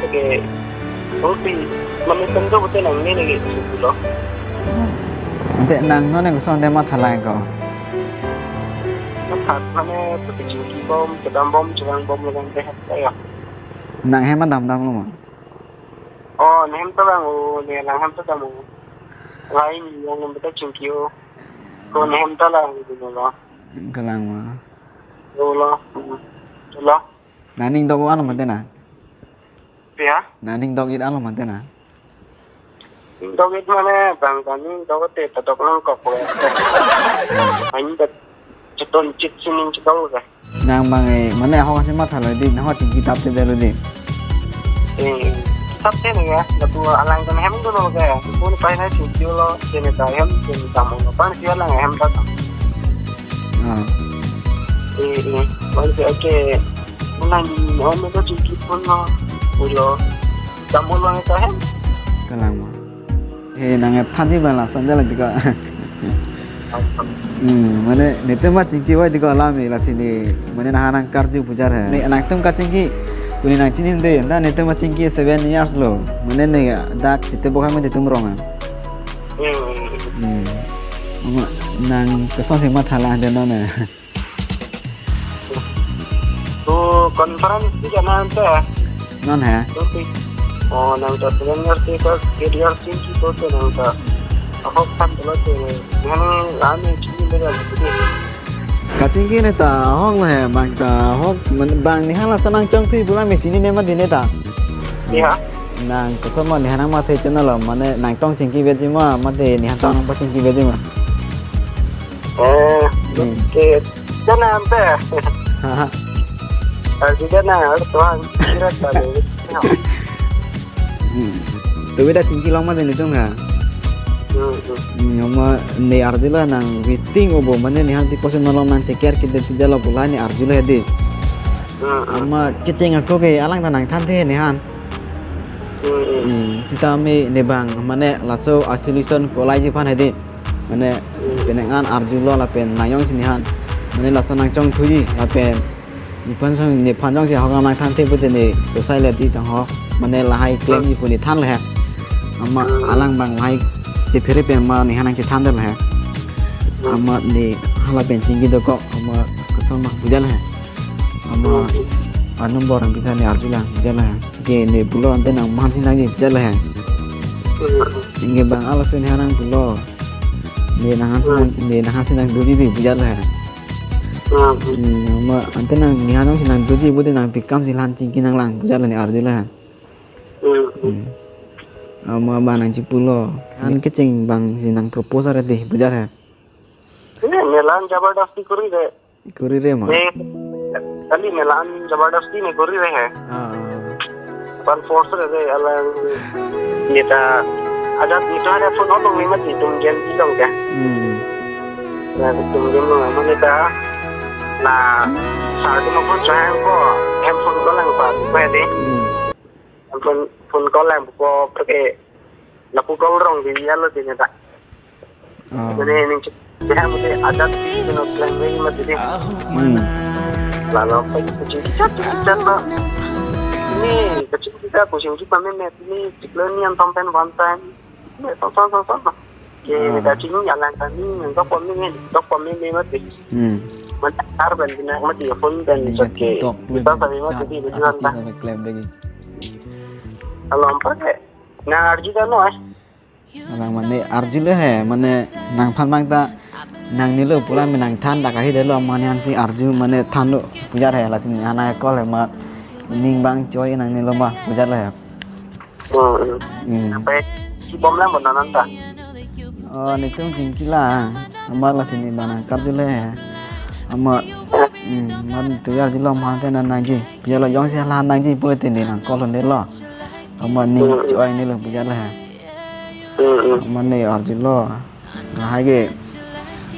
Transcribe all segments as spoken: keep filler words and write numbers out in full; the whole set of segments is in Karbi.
Oke. Oke. Mane tengdo bote nangne neke sukulo. Ante nang non ne koson ante matha lang ko. Matha mane pati chingki bom, kedam bom, chevang bom lagan te hep ya. Nang hem damdamlo ma? Oh, nehem ta lang o, ne lang hem ta dam o. Lain yang nem beta chingki o. Ko nehem ta lang o dolo. Kelang ma? Dolo. Dolo. Nang ning do-an mate na? Ya. Na ning dok-it alo mate na. Dok-it mane bang kami dok te tadok nangkok ko. Hmm. Ain ta cheton chit sining chikau ka. Nang bang e, mane ahok si matha lo di, nang ahok chingki tap te lo di. Eh, tap te ya, lapu alang kan hem do lo ka. Pun pai na chingki lo, chene ta hem, chene ta mo lo. Pan si alang hem ta. Ah. Eh, eh, pan si ake, nang ni om ko chingki pun lo, ulo. Damul lang ta hem. Kalang ma. Eh, nang e phan si bang lason jala diko. Hmm, mane netum ma chingki oi diko alam e lasi ne, mane nang nangkarju pujar he. Ne nangtum kachingki, kuni nang chini de, da netum ma chingki seven years lo. Mane ne dak chite bokha me netum rong a. Hmm. Hmm. Ama nang koson si matha la de non e. To conference ti jana ante. Non he. To ti. Oh, nang ta seven years ti ko, eight years ti ko te nang ta. Ahok phan lo te. Nang ani chini le ga ti. Kachingki ne ta ahok lo he, bang ta ahok, man, bang ne hala sa nangchongthui pu alam me chinine mati ne ta. Ya. Nang koson ma ne nang matha channel lo, mane nangtong chingki veji ma, mate ne nangtong pachingki veji ma. Eh, hmm. Oke. Jana ante. Haha. Arju jana, ar tuang kira tadi. Hmm. To beda chingki long mate netum ha. Hmm, hmm. Hmm, ama ne arju la nang waiting obo, mane ne hang ti koson nolong nang cheker kide tijalo pulai ne arju la di. Hmm, hmm. Ama kecheng ako ke alang ta nangthanthe ne han. Hmm, hmm. Hmm, sitame ne bang, mane laso isolation kolai ji phan he di. Mane, hmm, penang an arju lo lapen nang jongsi ne han. Mane laso nangchongthuiji lapen nephan jong, nephan jongsi ahok nangthanthe pute ne society tang ho. Mane lahai klemji pu ne than lo he. Ama, hmm, alang bang lahai chephere pen ma ne han nangchethan de lo he. Hmm. Ama ne hala pen chingki dokok, ama koson ma puja lo he. Ama, hmm, anum bor ang kita ne arju lang puja lo he. Ke ne pulo ante nang man si nangji puja lo he. Hmm. Inge bang ala si ne han nang pulo. Ne nang han si nang, ne nang han si nang doji di puja lo he. Hmm. Hmm, ama ante nang ne han nang si nang doji pute nang pi kam si la-an chingki nanglang puja lo ne arju lo he. Hmm. Hmm. Ama bang nang chipulo. An kecheng bang si nang propose are di puja lo he. Ne, ne la-an jabardasti kori de. Kori re ma? Ne, kali ne la-an jabardasti ne kori re he. Ah, ah. Pan force re re alang ne ta ajat ne ta ada phone on long ne mati tum gen di long ke. Hmm. Na tum gen long ma ne ta na sar tum phone chang ko hem phone ko lang pa ko de. Hmm. Phone, phone call lang ko pake lapu call rong di ya lo di ne ta. Oh. Jadi ne chik dia mesti ada di no plan lagi mati di. Hmm. Lalu apa itu kucing kita, kucing kita lah. Ini kucing kita, kucing kita memet ini ciklo ni antam pen one time. Ini tonton tonton lah. Oke, ah, kita sini jalan kami, untuk kami ni, untuk kami ni mati. Hmm. Mati har ben bina mati ya phone ben. Ini oke. TikTok kita lebih sami mati di, asa bejuan kita ta. Lebih klaim lagi. Kalau empat ya, nang arju kan no eh. Nang mane arju lo he, mane nangphan bang ta nangne lo pulang me nangthan ta kahi de lo, mane ansi arju mane than lo pujar he, lasi ne han nang call he ma ning bang choi nangne lo ma pujar lo he. Hmm. Hmm. Apa si bom lang bonanan ta? Oh, netum chingki la, ama lasi ne bang nangkarju lo he. Ama, hmm, man tu arju lo ma te nang nangji. Puja lo jongsi la-an nangji pute ne nang call de lo. Ama ning choi ne lo puja lo he. Hmm, hmm. Ama ne arju lo. Lahai ke,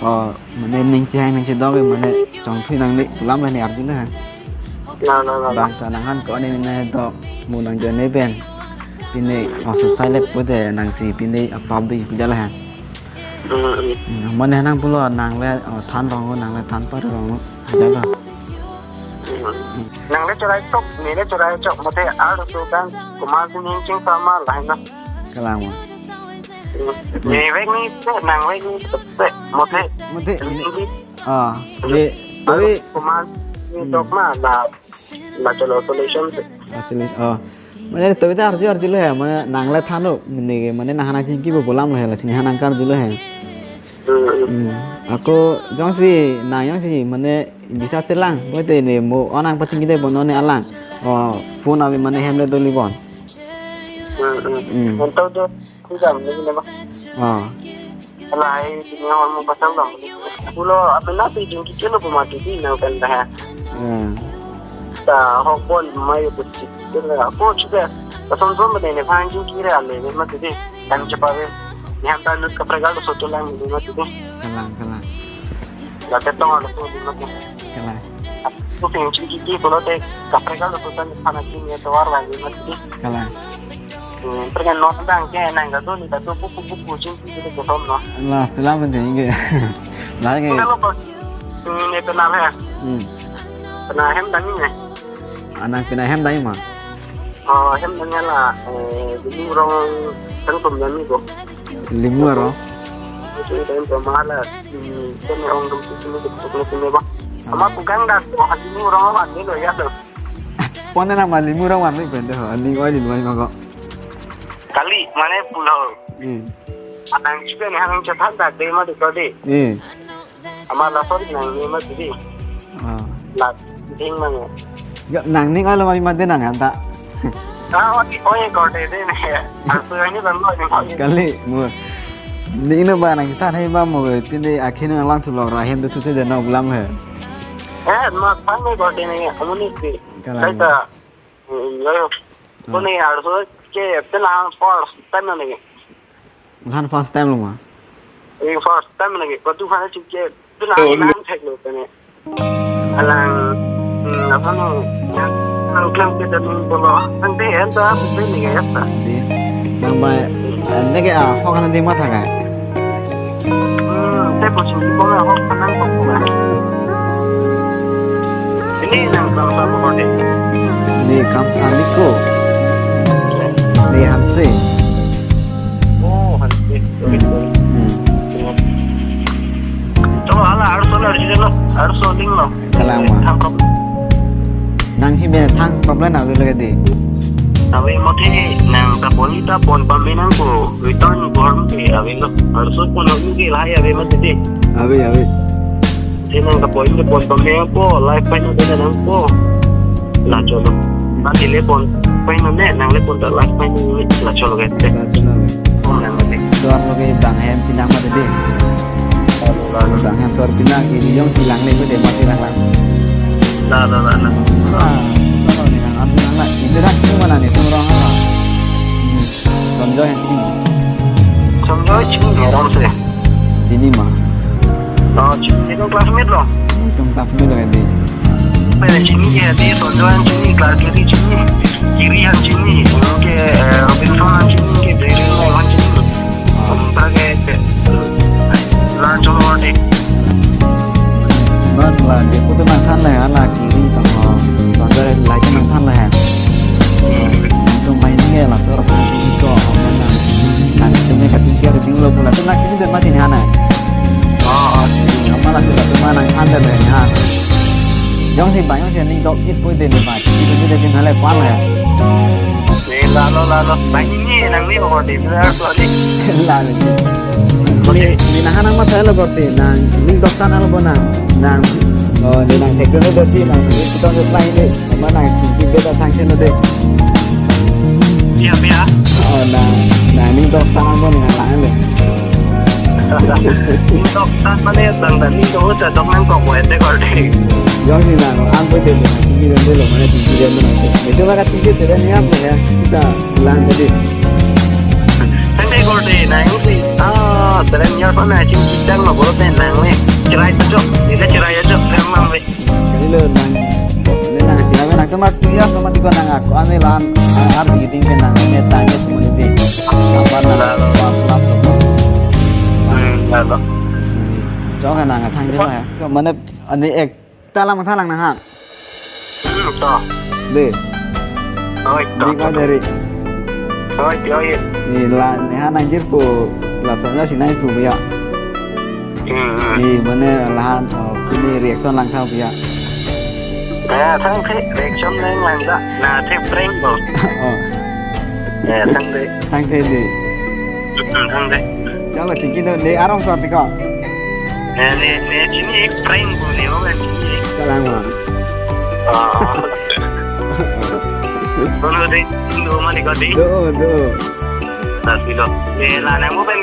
oh, mane ning chehang ning chedok ke mane chongthui nangne pu alam lo ne arju lo he. Na, na, na, na. Bang ta nang han ko ne ne dok mo nang jone pen. Pine, oh, so silent pute nang si pine apap di puja lo he. Hmm, hmm. Hmm, mane nang pulo nang le, oh, than rong, nang le than par rong. Jalo. Nang le choraichok, ne le choraichok, mate ar tu kan, kumar si ning ching sama lah na. Kalang ma. Ne vek ni se, nang vek ni se, mate. Mate, ne. Ah, ne, tawi. Kumar ni dok ma, la, la cholo solution se. Asli, ah. Mane tawi ta arju arju lo he, mane nang le than lo, mane, mane nang han nang chingki pu alam lo he, lasi ne han nangkarju lo he. Hmm. Hmm. Ako jongsi nang jongsi mane bisa selang, bote ne mo onang pachingki de bon one alang. Oh, phone ave mane hem le doli bon. Hmm, hmm. Hmm. Nonton do, aku jam ni, ni, Bang. Ah. Lahai, ini orang mau pasang, Bang. Pulo, apa nanti jengki kilo pemati di nang kan dah. Hmm. Ta hok bon mai ko chit. Ko chuka. Lason son bade ne phang jengki re ale ne mati di. Kan cepat re. Ni ham ta lut kaprek aldo soto lang ne mati di. Kalang, kalang. Late tong aldo soto ne mati. Kalang. Ko peng jengki pulote kaprek aldo soto ne phana kin ne tovar lang ne mati di. Kalang. Hmm, pengen non dang ke nang kado ni kado buku buku jengki kita ke som no. La, selam penting ke. La ke. Kalau pas ini kenal ya. Hmm. Pernah hem tani ne. Anang pina hem dai ma. Oh, hem tani la, eh, dulu orang tangkum tani ko. Limu aro. Itu itu yang pemahala. Hmm, kami orang dum itu itu itu itu ba. Ama bukan dah, bukan dulu orang awak ni lo ya tu. Pon na ma limu rong wan pen de ho, ani oi limu ai ma ko. Kali, mane pulo. Hmm. Atang juga ni hang chethan ta de ma de ko de. Hmm. Ama la sorry nang ni ma de. Ah. La ding ma ni. Yo, nang ning oi lo ma de nang anta. Ah, oi, oi, ko de de ne. Aku ini kan lo ni ko. Kali, mu. Ni ino ba nang chethan hai ba mo, pinde akhir nang lang thu lo ra hem tu tu te de nok lam he. Eh, ma than ni ko de ni, amu ni de. Kalang. Sai ta, mm, yo. Hmm. Ko ni arso ke, pina first time na ni. Lahan first time lo ma? Eh, first time na ni. Ko tu fana chip ke, pina Oh, no. Lang thek lo ko ni. Alang, hmm, apa no? Ang klam ke dan bolo. Ang de enta, apa ni ya ta? Di. Nang bai, ne ke a, ho kana di ma tha kai. Hmm, te pusi ko na ho kanang ko ko. Ini nang bangsa ko de. Ni kam sani ko. Ni Hanse. Oh, Hanse. Sorry, sorry. Hmm. Chalo, hala, arso na, arso na, arso ding lo. Kalang ma. Thang kop. Nang hi me thang problem ave lage di. Ave mati nang ta pon ta pon pame nang ko return ko ham ke ave lo. Arso pon ham ke lahai ave mati di. Ave, ave. Si nang ta pon ta pon pame ko live pai nang ta nang ko. La cholo. Nanti le pon pai nang ne, nang le pon ta live pai nang ne, la cholo ke te. La cholo ke. Oh, nang mati. Suar lo ke bang hem pinang mati di. Lalu, lalu. Bang hem sor pinang, ini jongsi lang le, ko de mati lang lang. Lalu, lalu. Ah, sama ni lang, ambil lang lang. Ini lang sini mana ni, tuh orang apa? Sonjoy yang sini. Sonjoy sini ni, orang sini. Sini ma. Oh, sini itu classmate lo. Itu classmate lo, ya, di. Pele sini ya, di Sonjoy yang sini, kelas kiri sini. Kiri yang sini, oke, eh, Robinson yang sini, oke, Jerry yang sini. Sementara ke, eh, langsung mau di. Non la, dia kutu nang than le, ala kiri tong ho. Sementara lagi nang than le. Tum main ni la, sor sa sini ko, nang, nang, tum ka chingki ada ding lo pula. Tum nang sini dan mati ni hana. Oh, oh. Apa lah sudah tum nang than le, ha. Jongsi bang, jongsi ning dok it poi de le ma. Itu dia din hale pan le. Eh, lalo, lalo. Bang ini nang ni ko de, benar so ni. Lalo. Ni, ni nang nang ma thalo ko de, nang ni dok than alo bo nang. Nang, oh, ni nang thek dun do di nang, ni kita ni plan ni. Ma nang chingki beta thang chen de. Iya, iya. Oh, nang, nang ni dok than alo bo nang than le. Ni dok than mane dang dan ni dok ta dok nang kok wai te kor de. Jongsi nang, ang poi de, chingki de lo, mane chingki de lo. Itu maka chingki se de ni apa ya? Kita lang tadi. Tang de kor de, nang si. Ah, seren ya pa na chingki dang lo bolo te nang le. Cherai ta chok, ni le cherai ya chok, nang mang le. Kali lo nang, le nang cherai nang tu mat tu ya sama di ko nang ako ane lan, ar di ding ke nang ne tang ke semua di. Apa nang Lalo. Pas lap tu. Hmm, lalo. Si, chok nang thang de la ya. Ko mane ani ek talang thalang nang ha. Hmm, to. De. Oi, to, Di to, ko to. Dari. Oi, di, oi. Ni la, ni ha nang jir ko, la sa si nang ko ya. Hmm, hmm. Ni mane lahan, oh, ini reaction lang tha ya. Eh, thang the, reaction lang lang da. Na the prank bo. Oh. Eh, thang the. Thang the di. Hmm, thang the. Chalo, chingki do, de arong sor ti ko. Eh, ne, ne chini ek prank bo ne, oh, ne chini ek. Kalang ma. Ah. Kono de, do mani ko de. Do, do. Lasi do. Eh, la nangmo pen,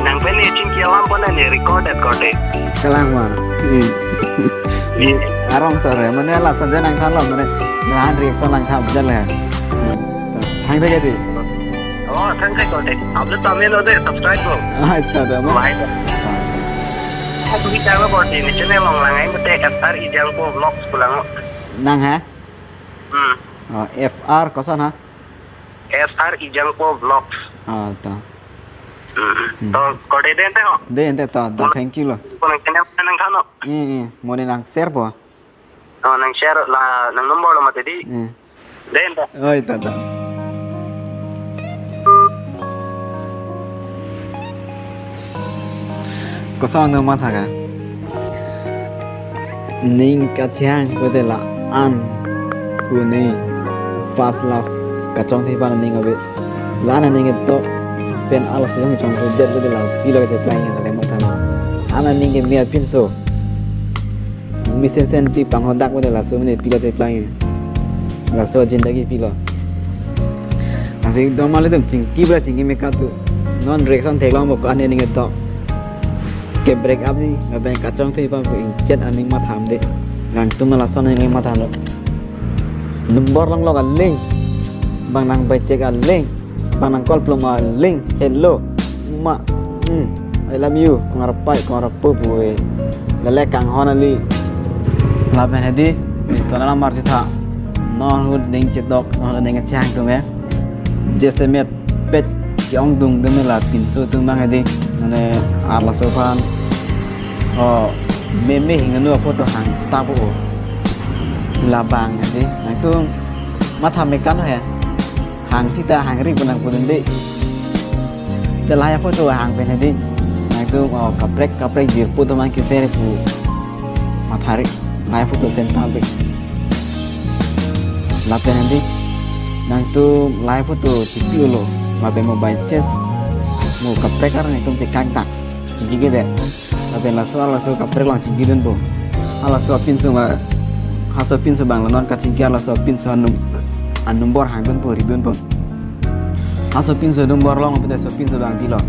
nang pen ne chingki alam pon ne recorded ko de. Kalang ma. Hmm. Arong sore, mane lason je nangthanlo, mane nang reaction nangthan jale. Thang de di. Oh, thang de ko de. Upload pamelo de, subscribe lo. Ah, ita da ma. Like. Aku kita lo ko de, ne channel along lang ai mate F R Ejangpo Vlogs pu lang. Nang ha? Hmm. Oh, F R koson ha? F R Ejangpo Vlogs. Ah, ta. Hmm. Hmm. To, ko de de ante ho. De ante ta, ta, thank you lo. Ko nang channel nangthanlo. Eh, eh, mo ne nang share po. Oh, nang share la, nang number lo mati di. Eh. De ante. Oi, ta, ta. Koson nang matha ka? Ning kachehang pute la-an pu ne first love kachongthei aphan aning ave. La-an aning ketok pen arloso jong chongkledet pute la pilo kacheplai nge la matha. An aning keme apinso mesen sen ti panghodak pute laso mene pilo cheplai nge. Laso jindagi pilo. Lasi domal atum chingki bra chingki me katu. Non reaction theklongpo ko an aning ketok. Ke break up di, lapen kachongthei aphan pu ingchet aning matham de. Nangtum lason aning matham lo. Number longlok aling. Bang nang bai chek aling. Bang nang call pluma aling. Hello. Ma. Hmm. I love you. Kongar pai, kongar pu pu e. Lale kanghon ali. Lapen hedi. Wi sona lamar chitha. Non ahut ning chedok, non ahut ning chang tum e. Jese met pet ke-ongdung dun la pinso atum bang hedi. Mane arloso aphan. Oh, meme hingno photo hang tapo. Labang hedi. Nangtum matha me kan he. Hang sita hang ri pu nang pudun de. Te lahai aphoto hang pen hedi. Nangtum, oh, kaprek kaprek jirpo atum an kese pu. Matha ri lahai aphoto send ta be. Lapen hedi. Nangtum lahai aphoto chipilo. Lapen mobile chest. Mo kaprek ar nangtum chekang tak. Chingki ke de. Lapen laso, laso kaprek along chingki dunpo. Halaso apinso ma, halaso apinso bang la non kachingki halaso apinso anum, anumber hang dunpo, ri dunpo. Halaso apinso number long pute laso apinso bang pilo.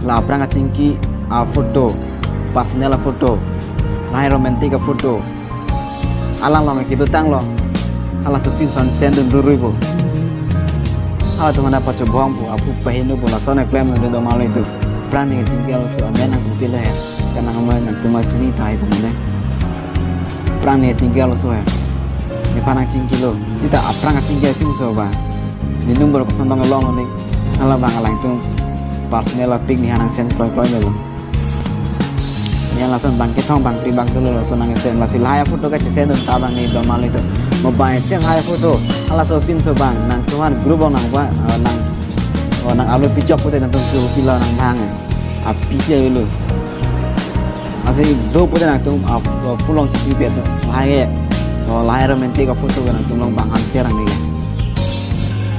La aphrang kachingki aphoto, personal aphoto, lahai romantic aphoto. Alanglong kedotanglo. Halaso apinso an send dun rurui po. Halatum aphan pachobong po, aphu paheno po, lason aklem dun domal itu. Aphrang ne chingki arloso amen nang putilo he. Kanang amai nangtum chini tahai po mane. Aphrang ne chingki arloso he. Nephan nang chingkilo. Sita aphrang chingki apinso ba. Ne number koson bang long ne. Hala bang alangtum personal apik nephan nang send kloi kloi lo. Ne lason bang kethom bang pri bang dolo lason nang send, lasi lahai aphoto kachesend dun ta bang ne domal itu. Mobile chest lahai aphoto. Halaso apinso bang nangtum aphan group along nang ba, eh, nang, oh, nang upload pijok pute nangtum su pilo nang bang. Apisi avelo. Lasi do pute nangtum, ah, full along chipipet. Lahai ke. Oh, lahai romantic aphoto ke nangtum along bang han share nang ni.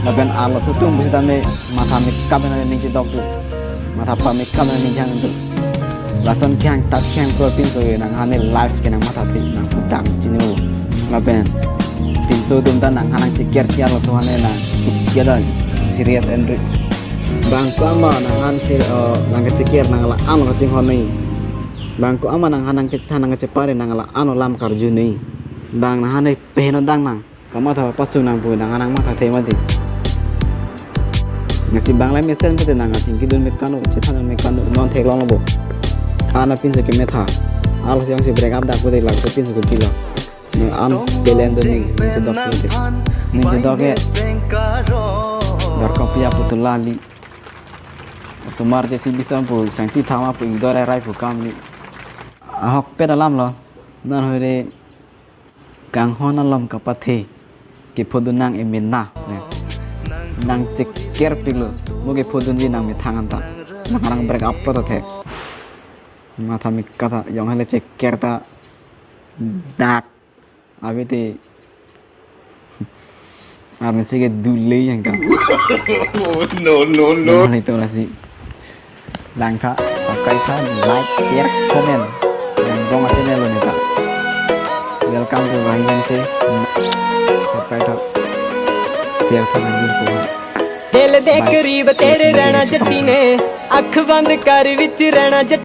Lapen arloso atum pusitame matha me kap na ning chedok tu. Matha pa me kap na ning chang tu. Lason kehang tak kehang pro pinso ke nang han ne life ke nang matha thik nang pudang chini lo. Lapen pinso atum ta nang han nang cheker kiar laso han ne nang. Kiar dan serious and re-, bang ko ama nang han sir, eh, nang kacheker nang la-an kachinghon ni. Bang ko ama nang han nang kachethan nang kachepare nang la-an alam karju ni. Bang nang han ne peheno dang nang. Kamatha pasung nang pu nang nang matha thema di. Lasi bang la mesen pute nang chingki dun me kanu, chethan dun me kanu, non theklongpo. An apinso kemetha. Arloso jongsi break up dak pute laso apinso kepilo. Nang an talent dun ning, ning chedok pute. Ning chedok ke. Dar kopi apu tu lali. Osomar jesi bisam pu, sangti thama pu ingdor rai pu kam ni. Ahokpet alam lo. Non ahut de kanghon alom kapathe, kephodun nang emena, ne. Nang cheker piklo, mo kephodunji nang methang anta. Nang arang break up lo ta thek. Matha me kap ta, jong hele cheker ta. Dak. Abi te. Arni si ke dule yang ka. No, no, no. Jong hele to lasi. Langtha, subscribe tha, like, share, comment. Yang dong channel lo neta. Welcome to Wahi Hanse. Subscribe tha. Siang thaman ni ko. Dil de kareeb tere Rana Jatti ne, aankh band kar vich Rana Jatti